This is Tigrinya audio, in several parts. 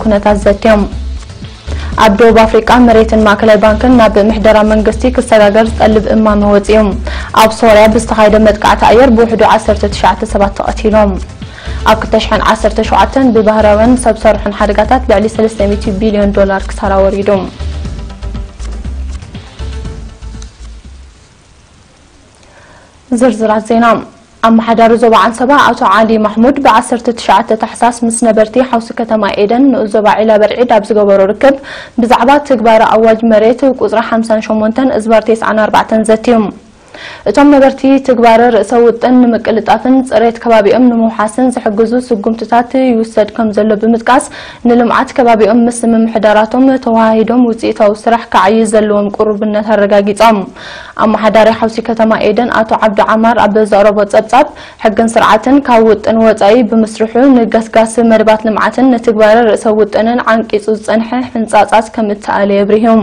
ኩነታት ዘትዮም። ኣብ ደቡብ ኣፍሪቃ መሬትን ማእከላይ ባንክን ናብ ምሕደራ መንግስቲ ክሰጋገር ዝጠልብ እማመ ወጺኡ። ኣብ ሶርያ ብዝተኻየደ መጥቃዕቲ ኣየር ብውሕዱ ዓሰርተ ትሽዓተ ሰባት ተቐቲሎም። ኣብ ክልተ ሽሕን ዓሰርተ ሸውዓተን ብባህርያውን ሰብ ሰርሖን ሓደጋታት ልዕሊ ሰለስተ ሚእቲ ቢልዮን ዶላር ክሳራ ወሪዱ። ዝርዝራት ዜና። ኣመሓዳሪ ዞባ ዓንሰባ ኣቶ ዓሊ ማሕሙድ ብ ዓሰርተ ትሽዓተ ታሕሳስ ምስ ነበርቲ ሓውሲ ከተማ ኤደን ንኡስ ዞባ ዒላ በርዒድ ኣብ ዝገበሮ ርክብ ብዛዕባ ትግባረ ኣዋጅ መሬት ቁጽሪ ሓምሳን ሸሞንተን እዝባር ተስዓን ኣርባዕተን ዘትዩ። እቶም ነበርቲ ትግባረ ርእሰ ውጥን ንምቅልጣፍን ጽሬት ከባቢኦም ንምውሓስን ዝሕግዙ ስጉምትታት ይውሰድ ከም ዘሎ ብምጥቃስ ንልምዓት ከባቢኦም ምስ ምምሕዳራቶም ተወሃሂዶም ውጽኢታዊ ስራሕ ክዓዩ ዘለዎም ቅሩብነት ኣረጋጊጾም። ኣመሓዳሪ ሓውሲ ከተማ ኤደን ኣቶ ዓብዱ ዓማር ኣብ ዘቕረቦ ጸብጻብ፣ ሕግን ስርዓትን ካብ ውጥን ወጻኢ ብምስርሑ ንገስጋሲ መደባት ልምዓትን ንትግባረ ርእሰ ውጥንን ዓንቂጹ ዝጸንሐ ሕንጻጻት ከም እተኣለ የብርሁ።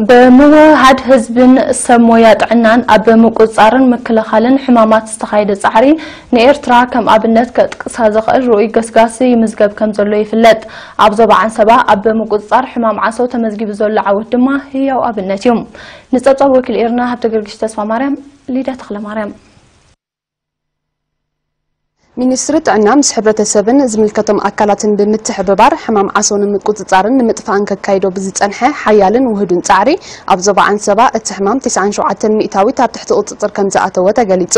ብምውህሃድ ህዝብን ሰብ ሞያ ጥዕናን ኣብ ምቁጽጻርን ምክልኻልን ሕማማት ዝተኻየደ ጻዕሪ ንኤርትራ ከም ኣብነት ከጥቅሳ ዘኽእል ርኡይ ገስጋሲ ይምዝገብ ከም ዘሎ ይፍለጥ። ኣብ ዞባ ዓንሰባ ኣብ ምቁጽጻር ሕማም ዓሶ ተመዝጊቡ ዘሎ ዓወት ድማ ህያው ኣብነት እዩ። ንጸብጻብ ወኪል ኤርና ሃብተ ገርግሽ ተስፋ ማርያም፣ ሊዳ ተኽለ ማርያም። ሚኒስትሪ ጥዕና ምስ ሕብረተሰብን ዝምልከቶም ኣካላትን ብምትሕብባር ሕማም ዓሶ ንምቁጽጻርን ንምጥፋእን ከካይዶ ብዝጸንሐ ሓያልን ውሁድን ጻዕሪ ኣብ ዞባ ዓንሰባ እቲ ሕማም ተስዓን ሸውዓተን ሚእታዊት ኣብ ትሕቲ ቁጽጽር ከም ዝኣተወ ተገሊጹ።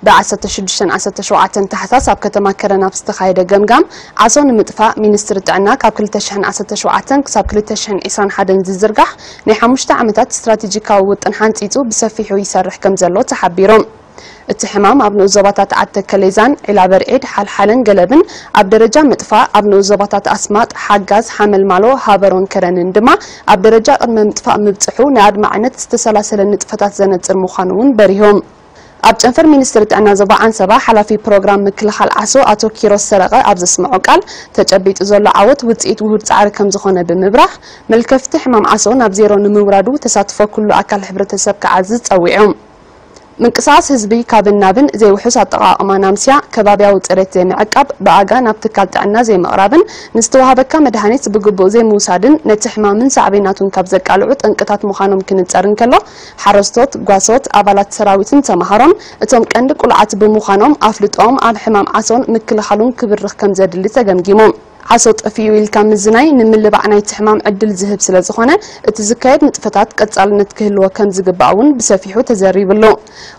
ብ ዓሰርተ ሽዱሽተን ዓሰርተ ሸውዓተን ታሕሳስ ኣብ ከተማ ከረን ኣብ ዝተኻየደ ገምጋም ዓሶ ንምጥፋእ ሚኒስትሪ ጥዕና ካብ ክልተ ሽሕን ዓሰርተ ሸውዓተን ክሳብ ክልተ ሽሕን ዕስራን ሓደን ዝዝርጋሕ ናይ ሓሙሽተ ዓመታት ስትራቴጂካዊ ውጥን ሓንጺጹ ብሰፊሑ ይሰርሕ ከም ዘሎ ተሓቢሩ። እቲ ሕማም ኣብ ንኡስ ዞባታት ዓዲ ተከሌዛን ዒላ በርዒድ፣ ሓልሓለን ገለብን ኣብ ደረጃ ምጥፋእ፣ ኣብ ንኡስ ዞባታት ኣስማጥ፣ ሓጋዝ፣ ሓመልማሎ፣ ሃበሮን ከረንን ድማ ኣብ ደረጃ ቅድመ ምጥፋእ ምብጽሑ ንኣድማዕነት ዝተሰላሰለ ንጥፈታት ዘነጽር ምዃኑ እውን በሪሆም። ኣብ ጨንፈር ሚኒስትሪ ጥዕና ዞባ ዓንሰባ ሓላፊ ፕሮግራም ምክልኻል ዓሶ ኣቶ ኪሮስ ሰረቐ ኣብ ዘስምዖ ቃል፣ ተጨቢጡ ዘሎ ዓወት ውጽኢት ውሁድ ጻዕሪ ከም ዝኾነ ብምብራህ፣ መልከፍቲ ሕማም ዓሶ ናብ ዜሮ ንምውራዱ ተሳትፎ ኩሉ ኣካል ሕብረተሰብ ክዓዝዝ ጸዊዑ። ምንቅስቓስ ህዝቢ ካብን ናብን፣ ዘይውሑስ ኣጠቓቕማ ናምስያ፣ ከባብያዊ ጽሬት ዘይምዕቃብ፣ ብኣጋ ናብ ትካል ጥዕና ዘይምቕራብን ንዝተዋህበካ መድሃኒት ብግቡእ ዘይምውሳድን ነቲ ሕማምን ሳዕቤናቱን ካብ ዘቃልዑ ጠንቅታት ምዃኖም ክንጸር እንከሎ፣ ሓረስቶት፣ ጓሶት፣ ኣባላት ሰራዊትን ተመሃሮን እቶም ቀንዲ ቁልዓት ብምዃኖም ኣፍልጦኦም ኣብ ሕማም ዓሶን ምክልኻሉን ክብርኽ ከም ዘድሊ ተገምጊሙ። ዓሶ ጠፊኡ ኢልካ ምዝናይ ንምልባዕ ናይቲ ሕማም ዕድል ዝህብ ስለ ዝኾነ፣ እቲ ዝካየድ ንጥፈታት ቀጻልነት ክህልዎ ከም ዝግባእ እውን ብሰፊሑ ተዘሪብሉ።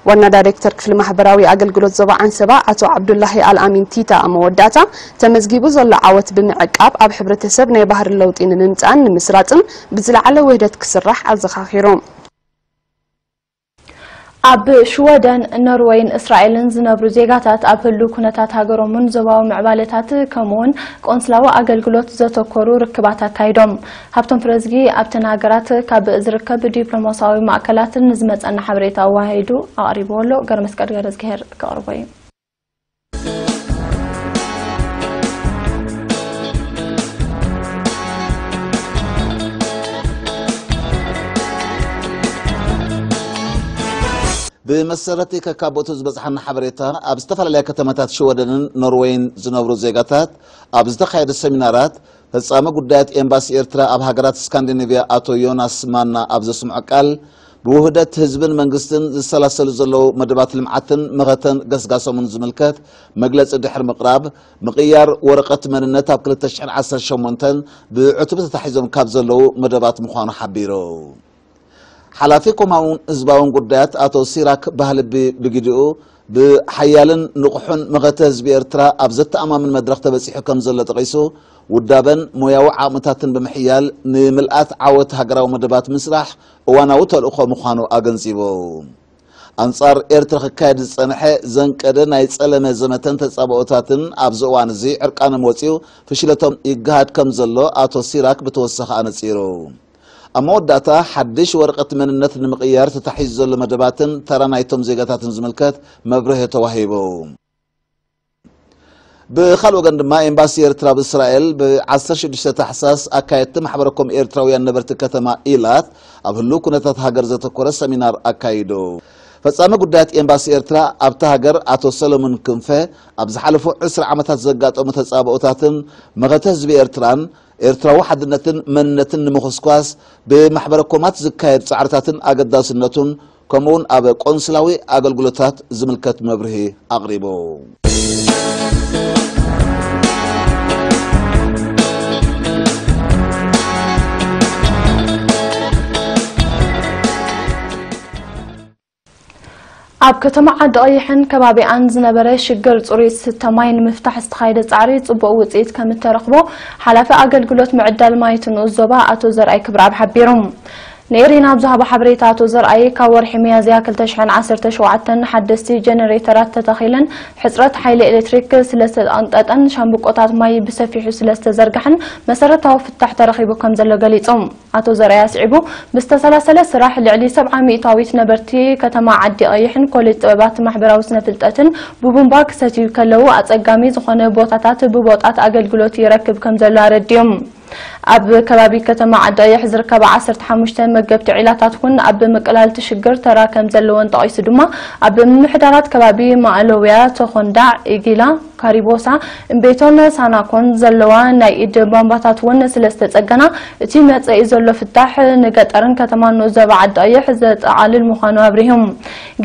ዋና ዳይሬክተር ክፍሊ ማሕበራዊ ኣገልግሎት ዞባ ዓንሰባ ኣቶ ዓብዱላሂ ኣልኣሚን ቲታ ኣብ መወዳእታ፣ ተመዝጊቡ ዘሎ ዓወት ብምዕቃብ ኣብ ሕብረተሰብ ናይ ባህሪ ለውጢ ንምምጻእን ንምስራጽን ብዝለዓለ ውህደት ክስራሕ ኣዘኻኺሩ። ኣብ ሽወደን፣ ኖርወይን እስራኤልን ዝነብሩ ዜጋታት ኣብ ህሉው ኩነታት ሃገሮምን ዞባዊ ምዕባለታት ከምኡውን ቆንስላዊ ኣገልግሎት ዘተኮሩ ርክባት ኣካይዶም። ሃብቶም ፍረዝጊ ኣብተን ሃገራት ካብ ዝርከብ ዲፕሎማሲያዊ ማእከላት ንዝመጸና ሓበሬታ ኣወሃሂዱ ኣቕሪብዎ ኣሎ። ገረመስቀል ገረዝግሄር ከቕርቦ እዩ። ብመሰረት ከካቦቱ ዝበጽሓና ሓበሬታ፣ ኣብ ዝተፈላለያ ከተማታት ሽወደንን ኖርወይን ዝነብሩ ዜጋታት ኣብ ዝተኻየደ ሰሚናራት፣ ፈጻሚ ጉዳያት ኤምባሲ ኤርትራ ኣብ ሃገራት ስካንዲኔቭያ ኣቶ ዮናስ ማና ኣብ ዘስምዖ ቃል፣ ብውህደት ህዝብን መንግስትን ዝሰላሰሉ ዘለዉ መደባት ልምዓትን መኸተን ገስጋሶምን ዝምልከት መግለጺ ድሕሪ ምቕራብ፣ ምቕያር ወረቐት መንነት ኣብ ክልተ ሽሕን ዓሰርተ ሸሞንተን ብዕቱብ ተታሒዞም ካብ ዘለዉ መደባት ምዃኑ ሓቢሩ። ሓላፊ ኮማውን ህዝባውን ጉዳያት ኣቶ ሲራክ ባህልቢ ብግዲኡ፣ ብሓያልን ንቑሑን መኸተ ህዝቢ ኤርትራ ኣብ ዘተኣማምን መድረኽ ተበጺሑ ከም ዘሎ ጠቒሱ፣ ውዳበን ሞያዊ ዓቕምታትን ብምሕያል ንምልኣት ዓወት ሃገራዊ መደባት ምስራሕ እዋናዊ ተልእኾ ምዃኑ ኣገንዚቡ። ኣንጻር ኤርትራ ክካየድ ዝጸንሐ ዘንቀደ ናይ ጸለመ ዘመተን ተጻብኦታትን ኣብዚ እዋን እዚ ዕርቃኖም ወጺኡ ፍሽለቶም ይገሃድ ከም ዘሎ ኣቶ ሲራክ ብተወሳኺ ኣነጺሩ። ኣብ መወዳእታ፣ ሓድሽ ወረቐት መንነት ንምቕያር ተታሒዙ ዘሎ መደባትን ተራ ናይቶም ዜጋታትን ዝምልከት መብርሂ ተዋሂቡ። ብኻልእ ወገን ድማ ኤምባሲ ኤርትራ ኣብ እስራኤል ብ16 ታሕሳስ ኣካየድቲ ማሕበረኮም ኤርትራውያን ነበርቲ ከተማ ኢላት ኣብ ህልው ኩነታት ሃገር ዘተኮረ ሰሚናር ኣካይዱ። ፈጻሚ ጉዳያት ኤምባሲ ኤርትራ ኣብታ ሃገር ኣቶ ሰለሙን ክንፈ ኣብ ዝሓለፉ ዕስራ ዓመታት ዘጋጠሙ ተጻብኦታትን መኸተ ህዝቢ ኤርትራን ኤርትራዊ ሓድነትን መንነትን ንምኹስኳስ ብማሕበረኮማት ዝካየድ ጻዕርታትን ኣገዳስነቱን ከምኡውን ኣብ ቆንስላዊ ኣገልግሎታት ዝምልከት መብርሂ ኣቕሪቡ። ኣብ ከተማ ዓዲ ቀይሕን ከባቢኣን ዝነበረ ሽግር ጽሩይ ዝስተ ማይ ንምፍታሕ ዝተኻየደ ጻዕሪ ጽቡቕ ውጽኢት ከም እተረኽቦ ሓላፊ ኣገልግሎት ምዕዳል ማይት ንኡስ ዞባ ኣቶ ዘርኣይ ክብረኣብ ሓቢሩ። ንኤሪና ኣብ ዝሃቦ ሓበሬታ ኣቶ ዘርኣይ ካብ ወርሒ ሚያዝያ ክልተ ሽሕን ዓሰርተ ሸውዓተን ሓደስቲ ጀነሬተራት ተተኺለን ሕጽረት ሓይሊ ኤሌክትሪክ ስለ ዝተቐንጠጠን ሻምብቆታት ማይ ብሰፊሑ ስለ ዝተዘርጋሕን መሰረታዊ ፍታሕ ተረኺቡ ከም ዘሎ ገሊጹ። ኣቶ ዘርኣይ ኣስዒቡ፣ ብዝተሰላሰለ ስራሕ ልዕሊ ሰብዓ ሚእታዊት ነበርቲ ከተማ ዓዲ ቀይሕን ኮሌጅ ጥበባት ማሕበራዊ ስነ ፍልጠትን ብቡምባ ክሰትዩ ከለዉ ኣጸጋሚ ዝኾነ ቦታታት ብቦጣት ኣገልግሎት ይረክብ ከም ዘሎ ኣረዲዮም። ኣብ ከባቢ ከተማ ዓዲ ቀይሕ ዝርከባ ዓሰርተ ሓሙሽተ መገብቲ ዒላታት እውን ኣብ ምቅላል እቲ ሽግር ተራ ከም ዘለዎን ጠቒሱ ድማ ኣብ ምምሕዳራት ከባቢ ማእለውያ፣ ተኾንዳዕ፣ ኢጊላ፣ ካሪቦሳ፣ እምቤቶን ሳናኮን ዘለዋ ናይ ኢድ ባምባታት እውን ስለ ዝተጸገና እቲ መጸኢ ዘሎ ፍታሕ ንገጠርን ከተማን ንኡስ ዞባ ዓዲ ቀይሕ ዘጠቓልል ምዃኑ ኣብሪሆም።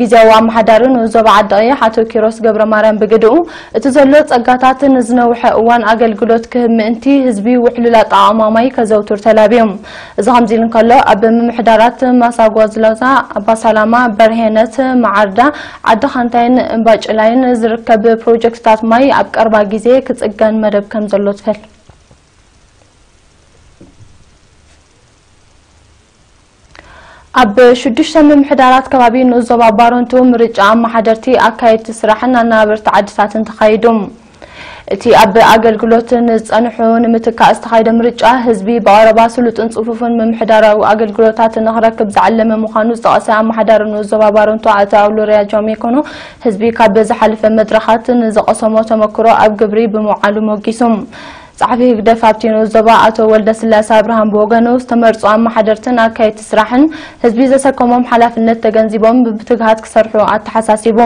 ግዜያዊ ኣመሓዳሪ ንኡስ ዞባ ዓዲ ቀይሕ ኣቶ ኪሮስ ገብረ ማርያም ብግድኡ እቲ ዘሎ ጸጋታት ንዝነውሐ እዋን ኣገልግሎት ክህብ ምእንቲ ህዝቢ ውሕሉል ኣጠቓቕማ ማይ ከዘውትር ተላብዮም። እዚ ከምዚ ኢሉ እንከሎ ኣብ ምምሕዳራት ማሳጓዝላዛ፣ ኣባሳላማ፣ በርሄነት፣ መዓርዳ፣ ዓዲ ኻንታይን እምባጭላይን ዝርከብ ፕሮጀክትታት ማይ ኣብ ቀርባ ግዜ ክጽገን መደብ ከም ዘሎ ትፈል ኣብ ሽዱሽተ ምምሕዳራት ከባቢ ንኡስ ዞባ ባረንቱ ምርጫ ኣመሓደርቲ ኣካየድቲ ስራሕን ኣናበርቲ ዓድታትን ተኻይዱ። እቲ ኣብ ኣገልግሎት ንዝጸንሑ ንምትካእ ዝተኻየደ ምርጫ ህዝቢ ብቐረባ ስሉጥን ጽፉፍን ምምሕዳራዊ ኣገልግሎታት ንኽረክብ ዝዓለመ ምዃኑ ዝጠቐሰ ኣመሓዳሪ ንኡስ ዞባ ባረንቱ ኣቶ ኣውሎርያ ጃሜኮኖ ህዝቢ ካብ ዝሓለፈ መድረኻት ንዝቐሰሞ ተመክሮ ኣብ ግብሪ ብምውዓሉ ሞጊሱ። ጸሓፊ ህግደፍ ኣብቲ ንኡስ ዞባ ኣቶ ወልደስላሴ ኣብርሃም ብወገኑ ዝተመርጹ ኣመሓደርትን ኣካየድቲ ስራሕን ህዝቢ ዘሰከሞም ሓላፍነት ተገንዚቦም ብትግሃት ክሰርሑ ኣተሓሳሲቡ።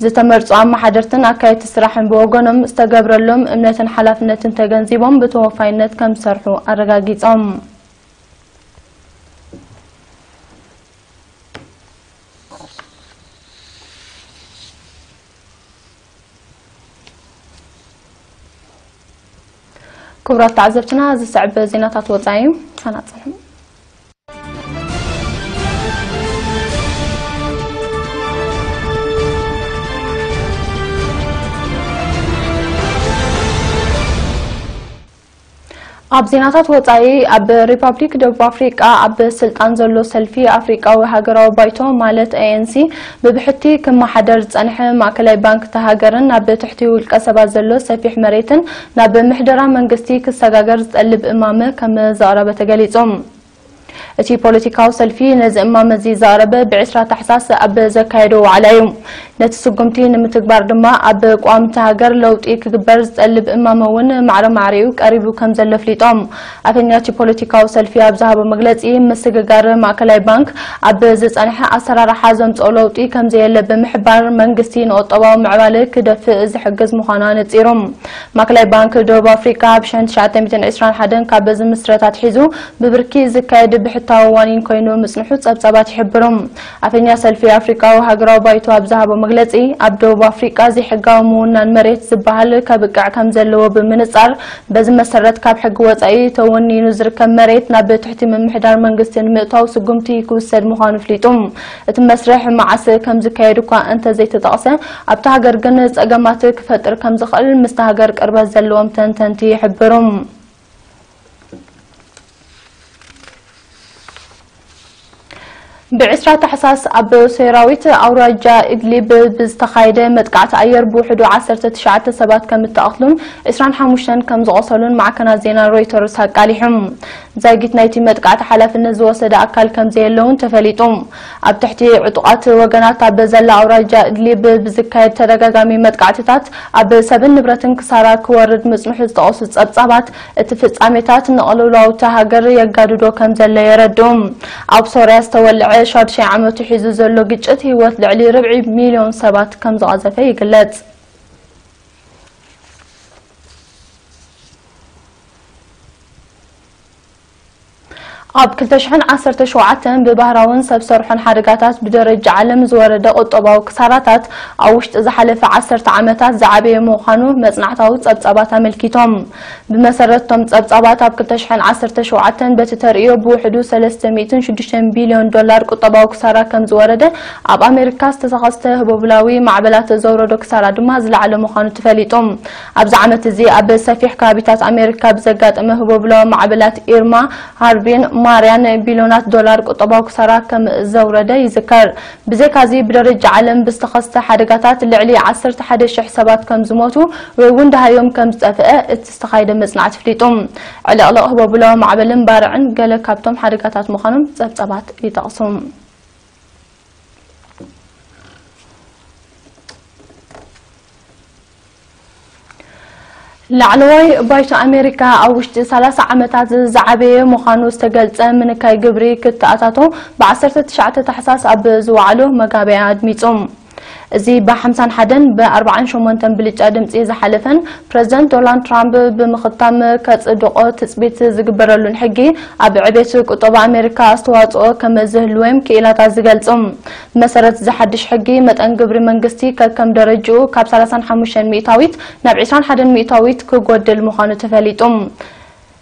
ዝተመርጹ ኣመሓደርትን ኣካየድቲ ስራሕን ብወገኖም ዝተገብረሎም እምነትን ሓላፍነትን ተገንዚቦም ብተወፋይነት ከም ዝሰርሑ ኣረጋጊጾም። ክቡራት ተዓዘብትና፣ ዝስዕብ ዜናታት ወጻኢ እዩ። ሓና ጽንሑ። ኣብ ዜናታት ወጻኢ፣ ኣብ ሪፓብሊክ ደቡብ ኣፍሪቃ ኣብ ስልጣን ዘሎ ሰልፊ ኣፍሪቃዊ ሃገራዊ ባይቶ ማለት ኤ ኤን ሲ ብብሕቲ ክመሓደር ዝጸንሐ ማእከላይ ባንክ እታ ሃገርን ኣብ ትሕቲ ውልቀ ሰባት ዘሎ ሰፊሕ መሬትን ናብ ምሕደራ መንግስቲ ክሰጋገር ዝጠልብ እማመ ከም ዘቕረበ ተገሊጹ። እቲ ፖለቲካዊ ሰልፊ ነዚ እማመ እዚ ዘቕረበ ብ20 ታሕሳስ ኣብ ዘካየዶ ዋዕላ እዩ። ነቲ ስጉምቲ ንምትግባር ድማ ኣብ ቅዋም እታ ሃገር ለውጢ ክግበር ዝጠልብ እማመ እውን ማዕረ ማዕሪኡ ቀሪቡ ከም ዘሎ ኣፍሊጦም። ኣፈኛ እቲ ፖለቲካዊ ሰልፊ ኣብ ዝሃቦ መግለጺ፣ ምስግጋር ማእከላይ ባንክ ኣብ ዝጸንሐ ኣሰራርሓ ዘምጽኦ ለውጢ ከም ዘየለ ብምሕባር፣ መንግስቲ ንቁጠባዊ ምዕባለ ክደፍእ ዝሕግዝ ምዃኑ ኣነጺሩ። ማእከላይ ባንክ ደቡብ ኣፍሪቃ ኣብ ሽሕን ትሽዓተ ሚእትን ዕስራን ሓደን ካብ ዝምስረት ኣትሒዙ ብብርኪ ዝካየድ ብሕታዊ ዋኒን ኮይኑ ምጽንሑ ጸብጻባት ይሕብሩ። ኣፈኛ ሰልፊ ኣፍሪቃዊ ሃገራዊ ባይቶ ኣብ ዝሃቦ መግለጺ፣ ኣብ ደቡብ ኣፍሪቃ ዘይሕጋዊ ምውናን መሬት ዝበሃል ከብቅዕ ከም ዘለዎ ብምንጻር፣ በዚ መሰረት ካብ ሕጊ ወጻኢ ተወኒኑ ዝርከብ መሬት ናብ ትሕቲ ምምሕዳር መንግስቲ ንምእታው ስጉምቲ ክውሰድ ምዃኑ ኣፍሊጡ። እቲ መስርሕ መዓስ ከም ዝካየድ እኳ እንተዘይተጠቕሰ፣ ኣብታ ሃገር ግን ጸገማት ክፈጥር ከም ዝኽእል ምስቲ ሃገር ቅርበት ዘለዎም ተንተንቲ ይሕብሩ። ብ20 ታሕሳስ ኣብ ሴራዊት ኣውራጃ ኢድሊብ ብዝተኻየደ መጥቃዕቲ ኣየር ብውሕዱ ዓሰርተ ትሽዓተ ሰባት ከም እተቐትሉን ዕስራን ሓሙሽተን ከም ዝቖሰሉን ማዕከናት ዜና ሮይተርስ ኣቃሊሑ። ዛጊት ናይቲ መጥቃዕቲ ሓላፍነት ዝወሰደ ኣካል ከም ዘየለውን ተፈሊጡ። ኣብ ትሕቲ ዕጡቓት ወገናት ኣብ ዘላ ኣውራጃ እድሊብ ብዝካየድ ተደጋጋሚ መጥቃዕትታት ኣብ ሰብን ንብረትን ክሳራ ክወርድ ምጽንሑ ዝጠቐሱ ጸብጻባት፣ እቲ ፍጻሜታት ንቕልውላው እታ ሃገር የጋድዶ ከም ዘሎ የረድኡ። ኣብ ሶርያ ዝተወልዐ ሻዱሻይ ዓመቱ ሒዙ ዘሎ ግጭት ህይወት ልዕሊ ርብዒ ሚልዮን ሰባት ከም ዝቐዘፈ ይግለጽ። ኣብ ክልተ ሽሕን ዓሰርተ ሸውዓተን ብባህራውን ሰብ ሰርሖን ሓደጋታት ብደረጃ ዓለም ዝወረደ ቁጠባዊ ክሳራታት ኣብ ውሽጢ ዝሓለፈ ዓሰርተ ዓመታት ዝዓበየ ምዃኑ መጽናዕታዊ ጸብጻባት ኣመልኪቶም። ብመሰረት እቶም ጸብጻባት፣ ኣብ ክልተ ሽሕን ዓሰርተ ሸውዓተን በቲ ተርእዮ ብውሕዱ ሰለስተ ሚእትን ሽዱሽተን ቢልዮን ዶላር ቁጠባዊ ክሳራ ከም ዝወረደ፣ ኣብ ኣሜሪካ ዝተኸስተ ህቦብላዊ ማዕበላት ዘውረዶ ክሳራ ድማ ዝለዓለ ምዃኑ ተፈሊጡ። ኣብዚ ዓመት እዚ ኣብ ሰፊሕ ከባቢታት ኣሜሪካ ብዘጋጠመ ህቦብላዊ ማዕበላት ኢርማ፣ ሃርቪን ማርያን ቢልዮናት ዶላር ቁጠባዊ ክሳራ ከም ዘውረደ ይዝከር። ብዘይካዚ፣ ብደረጃ ዓለም ብዝተኸስተ ሓደጋታት ልዕሊ ዓሰርተ ሓደ ሽሕ ሰባት ከም ዝሞቱ ወይ እውን ደሃዮም ከም ዝጠፍአ እቲ ዝተኻየደ መጽናዕቲ ኣፍሊጡ። ዕልቕልቕ ህቦብላዊ ማዕበልን ባርዕን ገለ ካብቶም ሓደጋታት ምዃኖም ጸብጻባት ይጠቕሱ። ላዕለዋይ ባይቶ ኣሜሪካ ኣብ ውሽጢ ሰላሳ ዓመታት ዝዓበየ ምዃኑ ዝተገልጸ ምንካይ ግብሪ ክተኣታቶ ብ ዓሰርተ ትሽዓተ ታሕሳስ ኣብ ዝወዓሎ መጋበያ ኣድሚጹ። እዚ ብ ሓምሳን ሓደን ብ ኣርባዓን ሸሞንተን ብልጫ ድምጺ ዝሓለፈን ፕረዚደንት ዶናልድ ትራምፕ ብምኽታም ከጽድቖ ትጽቢት ዝግበረሉን ሕጊ፣ ኣብ ዕቤት ቁጠባ ኣሜሪካ ኣስተዋጽኦ ከም ዝህልዎም ክኢላታት ዝገልጹ። ብመሰረት እዚ ሓድሽ ሕጊ፣ መጠን ግብሪ መንግስቲ ከከም ደረጅኡ ካብ ሰላሳን ሓሙሽተን ሚእታዊት ናብ ዕስራን ሓደን ሚእታዊት ክጎድል ምዃኑ ተፈሊጡ።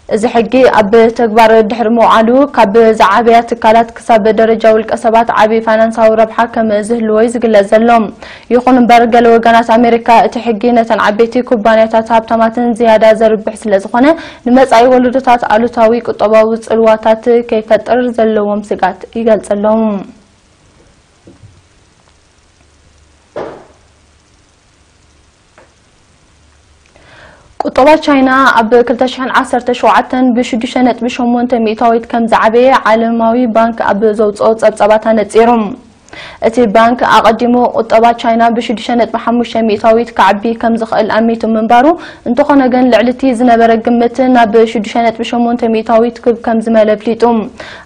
እዚ ሕጊ ኣብ ተግባር ድሕሪ ምውዓሉ፣ ካብ ዝዓበያ ትካላት ክሳብ ደረጃ ውልቀ ሰባት ዓቢ ፋይናንሳዊ ረብሓ ከም ዝህልዎ እዩ ዝግለጽ ዘሎ። ይኹን እምበር፣ ገለ ወገናት ኣሜሪካ እቲ ሕጊ ነተን ዓበይቲ ኩባንያታት ሃብታማትን ዝያዳ ዘርብሕ ስለ ዝኾነ፣ ንመጻኢ ወለዶታት ኣሉታዊ ቁጠባዊ ጽልዋታት ከይፈጥር ዘለዎም ስጋት ይገልጽ ኣለዉ። ቁጠባ ቻይና ኣብ ክልተ ሽሕን ዓሰርተ ሸውዓተን ብ ሽዱሽተ ነጥቢ ሸሞንተ ሚእታዊት ከም ዝዓበየ ዓለማዊ ባንክ ኣብ ዘውፅኦ ፀብፃባት ኣነፂሩ። እቲ ባንክ ኣቐዲሙ ቁጠባ ቻይና ብ ሽዱሽተ ነጥቢ ሓሙሽተ ሚእታዊት ክዓቢ ከም ዝኽእል ኣሚቱ ምንባሩ፣ እንተኾነ ግን ልዕሊ እቲ ዝነበረ ግምት ናብ ሽዱሽተ ነጥቢ ሸሞንተ ሚእታዊት ክብ ከም ዝመለ ኣፍሊጡ።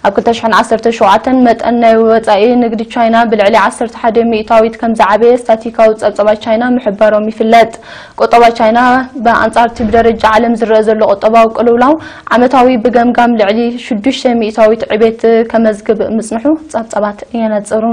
ኣብ ክልተ ሽሕን ዓሰርተ ሸውዓተን መጠን ናይ ወጻኢ ንግዲ ቻይና ብልዕሊ ዓሰርተ ሓደ ሚእታዊት ከም ዝዓበየ ስታቲካዊ ጸብጻባት ቻይና ምሕባሮም ይፍለጥ። ቁጠባ ቻይና ብኣንጻር እቲ ብደረጃ ዓለም ዝረአ ዘሎ ቁጠባዊ ቅልውላው ዓመታዊ ብገምጋም ልዕሊ ሽዱሽተ ሚእታዊት ዕቤት ከመዝግብ ምጽንሑ ጸብጻባት የነጽሩ።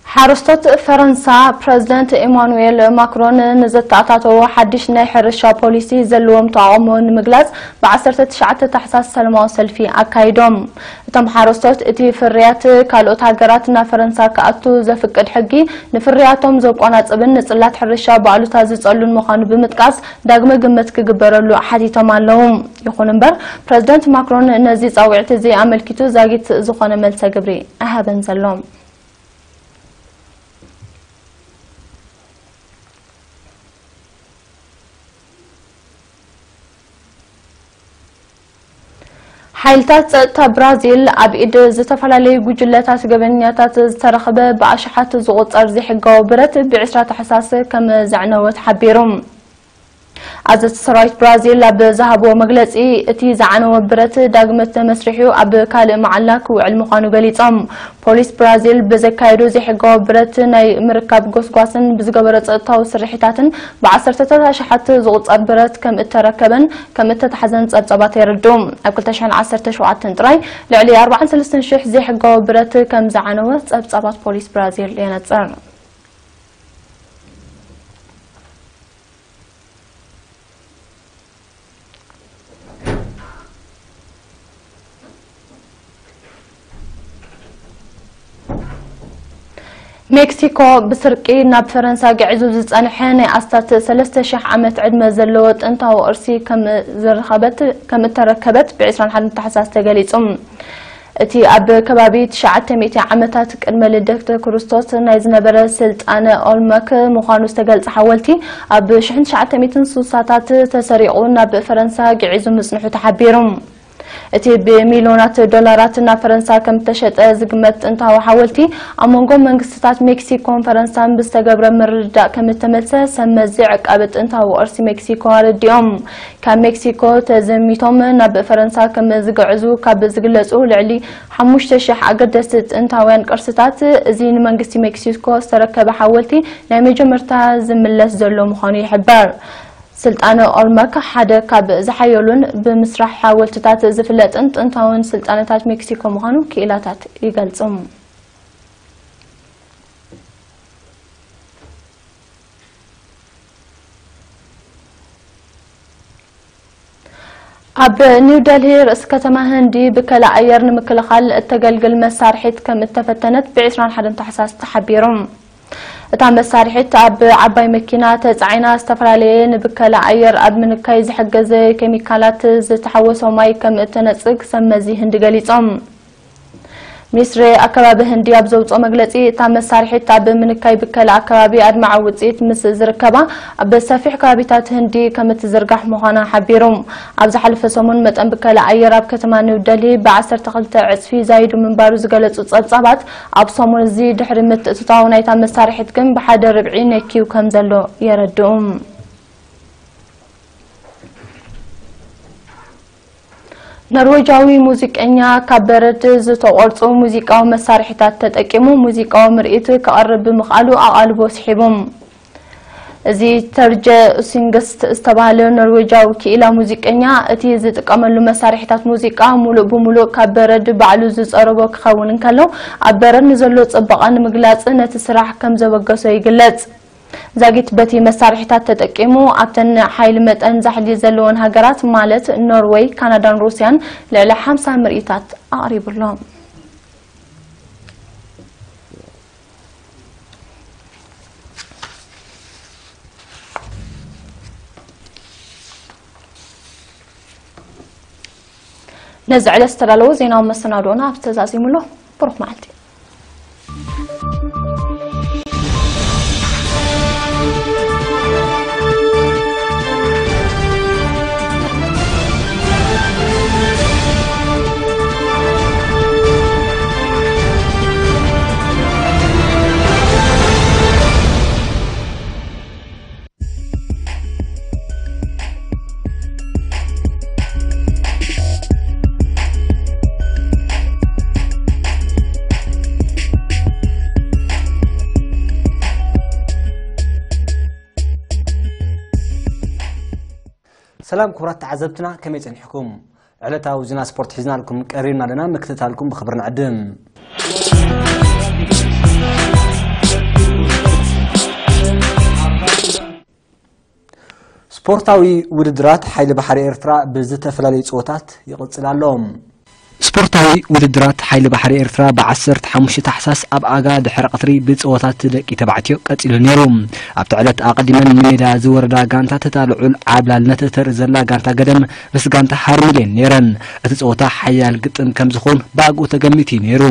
ሓረስቶት ፈረንሳ ፕረዚደንት ኢማኑኤል ማክሮን ንዘተኣታተዎ ሓድሽ ናይ ሕርሻ ፖሊሲ ዘለዎም ተቓውሞ ንምግላጽ ብ ዓሰርተ ትሽዓተ ታሕሳስ ሰላማዊ ሰልፊ ኣካይዶም። እቶም ሓረስቶት፣ እቲ ፍርያት ካልኦት ሃገራት ናብ ፈረንሳ ክኣቱ ዘፍቅድ ሕጊ ንፍርያቶም ዘቆናጽብን ንጽላት ሕርሻ ብኣሉታ ዝጸሉን ምዃኑ ብምጥቃስ፣ ዳግመ ግምት ክግበረሉ ሓቲቶም ኣለዉ። ይኹን እምበር፣ ፕረዚደንት ማክሮን ነዚ ጻውዒት እዚ ኣመልኪቱ ዛጊት ዝኾነ መልሰ ግብሪ ኣይሃበን ዘሎ። ሓይልታት ጸጥታ ብራዚል ኣብ ኢድ ዝተፈላለዩ ጉጅለታት ገበኛታት ዝተረኽበ ብኣሽሓት ዝቑጸር ዘይሕጋዊ ብረት ብ ዕስራ ታሕሳስ ከም ዘዕነወ ተሓቢሩ። ኣዘዝቲ ሰራዊት ብራዚል ኣብ ዝሃብዎ መግለጺ፣ እቲ ዝዓነወ ብረት ዳግመ ተመስሪሑ ኣብ ካልእ መዓላ ክውዕል ምዃኑ ገሊጾም። ፖሊስ ብራዚል ብዘካየዶ ዘይሕጋዊ ብረት ናይ ምርካብ ጎስጓስን ብዝገበሮ ጸጥታዊ ስርሒታትን ብዓሰርተታት ኣሽሓት ዝቑጸር ብረት ከም እተረከበን ከም እተታሕዘን ጸብጻባት የረድኡ። ኣብ ክልተ ሽሕን ዓሰርተ ሸውዓተን ጥራይ ልዕሊ ኣርባዓን ሰለስተን ሽሕ ዘይሕጋዊ ብረት ከም ዝዓነወ ጸብጻባት ፖሊስ ብራዚል የነጽር። ሜክሲኮ ብስርቂ ናብ ፈረንሳ ግዒዙ ዝጸንሐ ናይ ኣስታት ሰለስተ ሽሕ ዓመት ዕድመ ዘለዎ ጥንታዊ ቅርሲ ከም ዝረኸበት፣ ከም እተረከበት ብ ዕስራን ሓደን ታሕሳስ ተገሊጹ። እቲ ኣብ ከባቢ ትሽዓተ ሚእቲ ዓመታት ቅድመ ልደት ክርስቶስ ናይ ዝነበረ ስልጣነ ኦልመክ ምዃኑ ዝተገልጸ ሓወልቲ፣ ኣብ ሽሕን ትሽዓተ ሚእትን ስሳታት ተሰሪቑ ናብ ፈረንሳ ግዒዙ ምጽንሑ ተሓቢሩ። እቲ ብሚልዮናት ዶላራት ናብ ፈረንሳ ከም እተሸጠ ዝግመት ጥንታዊ ሓወልቲ፣ ኣብ መንጎ መንግስትታት ሜክሲኮን ፈረንሳን ብዝተገብረ ምርድዳእ ከም እተመልሰ ሰብ መዚ ዕቃበ ጥንታዊ ቅርሲ ሜክሲኮ ኣረዲኦም። ካብ ሜክሲኮ ተዘሚቶም ናብ ፈረንሳ ከም ዝግዕዙ ካብ ዝግለጹ ልዕሊ ሓሙሽተ ሽሕ ኣገደስቲ ጥንታውያን ቅርስታት፣ እዚ ንመንግስቲ ሜክሲኮ ዝተረከበ ሓወልቲ ናይ መጀመርታ ዝምለስ ዘሎ ምዃኑ ይሕበር። ስልጣነ ኦልመክ ሓደ ካብ ዝሓየሉን ብምስራሕ ሓወልትታት ዝፍለጥን ጥንታውን ስልጣነታት ሜክሲኮ ምዃኑ ክኢላታት ይገልጹ። ኣብ ኒው ደልሂ ርእሲ ከተማ ህንዲ ብከላ ኣየር ንምክልኻል እተገልግል መሳርሒት ከም እተፈተነት ብ ዕስራን ሓደን ታሕሳስ ተሓቢሩ። እታ መሳርሒት ኣብ ዓባይ መኪና ተጻዒና ዝተፈላለየ ንብከላ ኣየር ኣብ ምንካይ ዝሕግዝ ኬሚካላት ዝተሓወሶ ማይ ከም እተነጽግ ሰብ መዚ ህንዲ ገሊጾም። ሚኒስትሪ ኣከባቢ ህንዲ ኣብ ዘውፅኦ መግለፂ፣ እታ መሳርሒት ኣብ ምንካይ ብከላ ኣከባቢ ኣድማዒ ውፅኢት ምስ ዝርከባ፣ ኣብ ሰፊሕ ከባቢታት ህንዲ ከም እትዝርጋሕ ምዃና ሓቢሩ። ኣብ ዝሓለፈ ሰሙን መጠን ብከላ ኣየር ኣብ ከተማ ኒው ደልሂ ብ ዓሰርተ ክልተ ዕፅፊ ዛይዱ ምንባሩ ዝገለፁ ፀብፃባት፣ ኣብ ሰሙን እዚ ድሕሪ ምትእትታው ናይታ መሳርሒት ግን ብሓደ ርብዒ ነክዩ ከም ዘሎ የረድኡ። ኖርዌጃዊ ሙዚቀኛ ካብ በረድ ዝተቖርጹ ሙዚቃዊ መሳርሒታት ተጠቂሙ ሙዚቃዊ ምርኢት ከቕርብ ብምኽኣሉ ኣቓልቦ ስሒቡ። እዚ ተርጀ ኡሲንግስት ዝተባህለ ኖርዌጃዊ ክኢላ ሙዚቀኛ፣ እቲ ዝጥቀመሉ መሳርሒታት ሙዚቃ ሙሉእ ብሙሉእ ካብ በረድ ባዕሉ ዝጸረቦ ክኸውን እንከሎ፣ ኣብ በረድ ንዘሎ ጽባቐ ንምግላጽ ነቲ ስራሕ ከም ዘበገሶ ይግለጽ። ዛጊት በቲ መሳርሒታት ተጠቂሙ ኣብተን ሓይሊ መጠን ዛሕሊ ዘለወን ሃገራት ማለት ኖርወይ፣ ካናዳን ሩስያን ልዕሊ ሓምሳ ምርኢታት ኣቕሪቡ ኣሎ። ነዚ ዕለት ዝተዳለወ ዜናዊ መሰናዶና ኣብዚ ተዛዚሙ ኣሎ። ብሩኽ መዓልቲ። ሰላም ክቡራት ተዓዘብትና፣ ከመይ ጸኒሕኩም? ዕለታዊ ዜና ስፖርት ሒዝናልኩም ቀሪብና ኣለና፣ ምክትታልኩም ብኽብሪ ንዕድም። ስፖርታዊ ውድድራት ሓይሊ ባሕሪ ኤርትራ ብዝተፈላለዩ ጸወታት ይቕጽል ኣሎ። ስፖርታዊ ውድድራት ሓይሊ ባሕሪ ኤርትራ ብ ዓሰርተ ሓሙሽተ ታሕሳስ ኣብ ኣጋ ድሕሪ ቀትሪ ብጸወታት ደቂ ተባዕትዮ ቀጺሉ ነይሩ። ኣብቲ ዕለት ኣቐዲመን ንሜዳ ዝወረዳ ጋንታት እታ ልዑል ዓብላልነት እተርኢ ዘላ ጋንታ ገደም ምስ ጋንታ ሃርሚል እየን ነይረን። እቲ ጸወታ ሓያል ግጥም ከም ዝኸውን ብኣግኡ ተገሚቱ እዩ ነይሩ።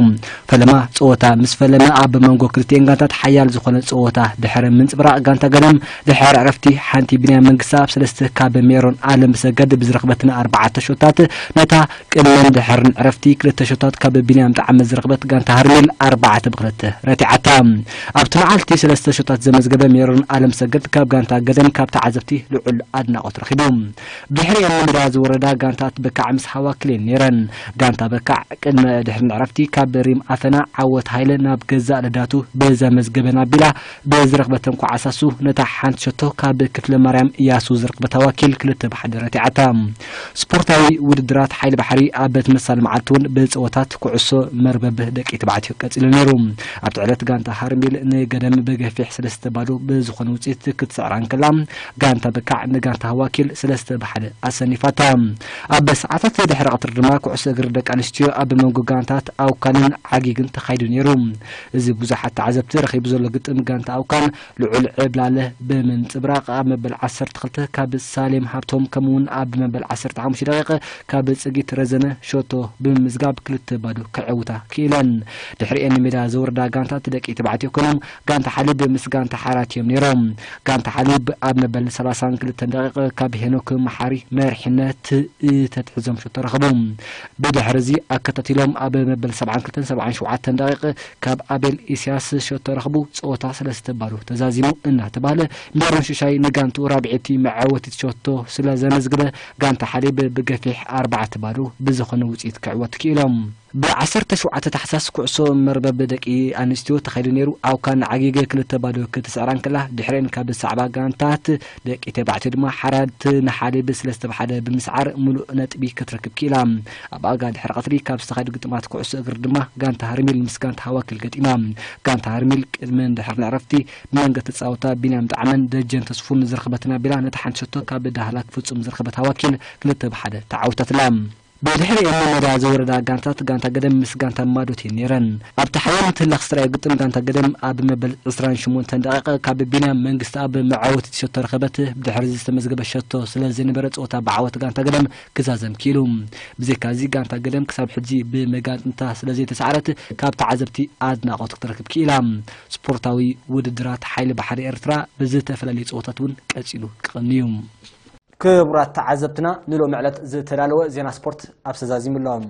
ፈለማ ጸወታ ምስ ፈለመ ኣብ መንጎ ክልቲኤን ጋንታት ሓያል ዝኾነ ጸወታ ድሕሪ ምንጽብራቕ ጋንታ ገደም ድሕሪ ዕረፍቲ ሓንቲ ቢንያም መንግስቲ ኣብ ሰለስተ ካብ ሜሮን ኣለምሰገድ ብዝረኽበትን ኣርባዕተ ሾታት ነታ ቅድምን ድሕርን ዕረፍቲ ክልተ ሾታት ካብ ቢንያም ጣዕመ ዝረኽበት ጋንታ ሃርሜል ኣርባዕተ ብ ክልተ ረቲዓታ። ኣብቲ መዓልቲ ሰለስተ ሾታት ዘመዝገበ ሜሮን ኣለምሰገድ ካብ ጋንታ ገደም ካብ ተዓዘብቲ ልዑል ኣድናቖት ረኺቡ። ብድሕሪኦም ንሜዳ ዝወረዳ ጋንታት በካዕ ምስ ሃዋክል እየን ነይረን። ጋንታ በካዕ ቅድመ ድሕርን ዕረፍቲ ካብ ሪም ኣፈና ዓወት ሃይለ ናብ ገዛእ ልዳቱ ብዘመዝገበን ኣቢላ ብዝረኽበተን ኳዓሳሱ ነታ ሓንቲ ሸቶ ካብ ክፍለ ማርያም እያሱ ዝረኽበታ ዋኪል ክልተ ብ ሓደ ረቲዓታ። ስፖርታዊ ውድድራት ሓይሊ ባሕሪ ኣብ ቤት መሳል መዓልቲ እውን ብጸወታት ኩዕሶ መርበብ ደቂ ተባዕትዮ ቀጺሉ ነይሩ። ኣብቲ ዕለት ጋንታ ሃርሚል ንገደም ብገፊሕ ሰለስተ ባዶ ብዝኾነ ውጽኢት ክትስዕራ እንከላ፣ ጋንታ በካዕ ንጋንታ ሃዋኪል ሰለስተ ብ ሓደ ኣሰኒፋታ። ኣብ ሰዓታት ድሕሪ ቀትሪ ድማ ኩዕሶ እግሪ ደቂ ኣንስትዮ ኣብ መንጎ ጋንታት ኣውካንን ዓጊግን ተኻይዱ ነይሩ። እዚ ብዙሓት ተዓዘብቲ ረኺቡ ዘሎ ግጥም ጋንታ ኣውካን ልዑል ዕብላለ ብምንጽብራቕ ኣብ መበል ዓሰርተ ክልተ ካብ ሳሌም ሃብቶም ከምኡውን ኣብ መበል ዓሰርተ ሓሙሽተ ደቂቕ ካብ ጽጊት ረዘነ ሾቶ ብምምዝጋብ ክልተ ባዶ ክዕውታ ክኢለን። ድሕሪኤን ንሜዳ ዝወረዳ ጋንታት ደቂ ተባዕትዮ ኮይኖም፣ ጋንታ ሓሊብ ምስ ጋንታ ሓራት እዮም ነይሮም። ጋንታ ሓሊብ ኣብ መበል ሰላሳን ክልተን ደቂቕ ካብ ሄኖክ መሓሪ መሪሕነት እተትሕዞም ሸቶ ረኸቡ። ብድሕሪ እዚ ኣከታቲሎም ኣብ መበል ሰብዓን ክልተን ሰብዓን ሸውዓተን ደቂቕ ካብ ኣቤል ኢሳያስ ሸቶ ረኽቡ። ጸወታ ሰለስተ ባዶ ተዛዚሙ እናተባህለ፣ ሜሮን ሽሻይ ንጋንትኡ ራብዒቲ መዓወቲት ሸቶ ስለ ዘመዝግበ፣ ጋንታ ሓሊብ ብገፊሕ ኣርባዕተ ባዶ ብዝኾነ ውጽኢት ክዕወት ክኢሎም። ብ ዓሰርተ ሸውዓተ ታሕሳስ ኩዕሶ መርበብ ደቂ ኣንስትዮ ተኻይዱ ነይሩ። ኣውካን ዓጊገ ክልተ ባዶ ክትስዕራ እንከላ፣ ድሕረን ካብ ዝሰዕባ ጋንታት ደቂ ተባዕትዮ ድማ ሓራት ንሓሊብ ሰለስተ ብ ሓደ ብምስዓር ምሉእ ነጥቢ ክትረክብ ክኢላ። ኣብ ኣጋ ድሕሪ ቀትሪ ካብ ዝተኻየዱ ግጥማት ኩዕሶ እግሪ ድማ ጋንታ ሃርሚል ምስ ጋንታ ሃዋኪል ገጢማ። ጋንታ ሃርሚል ቅድሚ ድሕሪ ንዕረፍቲ ብመንገዲ ተጻወታ ቢንያም ጣዕመን ደጀን ተስፉን ዝረኸበትና ቢላ ነታ ሓንቲ ሸቶ ካብ ዳህላክ ፍጹም ዝረኸበት ሃዋኪል ክልተ ብ ሓደ ተዓዊታትላ። ብድሕሪ ሜዳ ዝወረዳ ጋንታት፣ ጋንታ ገደም ምስ ጋንታ ማዶት እየን ነይረን። ኣብቲ ሓያል ምትህላኽ ዝተራእየ ግጥም፣ ጋንታ ገደም ኣብ መበል ዕስራን ሸሞንተን ደቂቕ ካብ ቢንያም መንግስቲ ኣብ መዓወቲ ሸቶ ረኸበት። ብድሕሪ ዝተመዝገበ ሸቶ ስለ ዘይነበረ፣ ጸወታ ብዓወት ጋንታ ገደም ክዛዘም ክኢሉ። ብዘይካ እዚ፣ ጋንታ ገደም ክሳብ ሕጂ ብመጋንታ ስለ ዘይተሳዕረት፣ ካብ ተዓዘብቲ ኣድናቖት ክትረክብ ክኢላ። ስፖርታዊ ውድድራት ሓይሊ ባሕሪ ኤርትራ ብዝተፈላለዩ ጸወታት እውን ቀጺሉ ክቐኒ እዩ። ክቡራት ተዓዘብትና፣ ንሎሚ ዕለት ዝተዳለወ ዜና ስፖርት ኣብ ሰዛዚሙ ኣሎ።